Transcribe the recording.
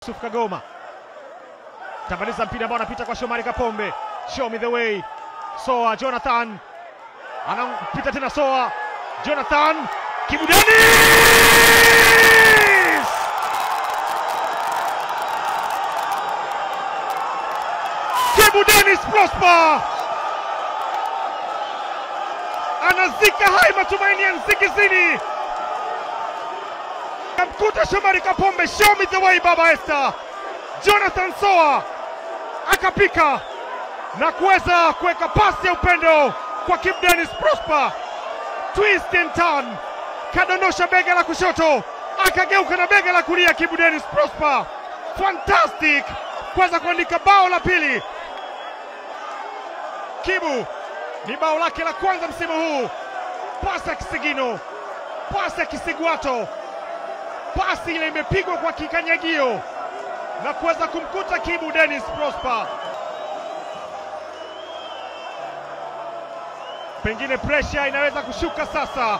Yusuf Kagoma. Tambaliza mpira ambao anapita kwa Shomari Kapombe. Show me the way. Soa Jonathan. Anapita tena Soa Jonathan. Kibu Denis! Kibu Denis Prosper anazika hai matumaini ya Nsingizini. Kamkuta Shomari Kapombe. Show me the way Baba Esther. Jonathan Soa akapika na kuweza kuweka pasi ya upendo kwa Kibu Denis Prosper. Twist and turn, kadondosha bega la kushoto, akageuka na bega la kulia. Kibu Denis Prosper, fantastic, kuweza kuandika bao la pili. Kibu ni bao lake la kwanza msimu huu. Pasi ya kisigino, pasi ya kisigwato, pasi ile imepigwa kwa kikanyagio na kuweza kumkuta Kibu Denis Prosper. Pengine pressure inaweza kushuka sasa.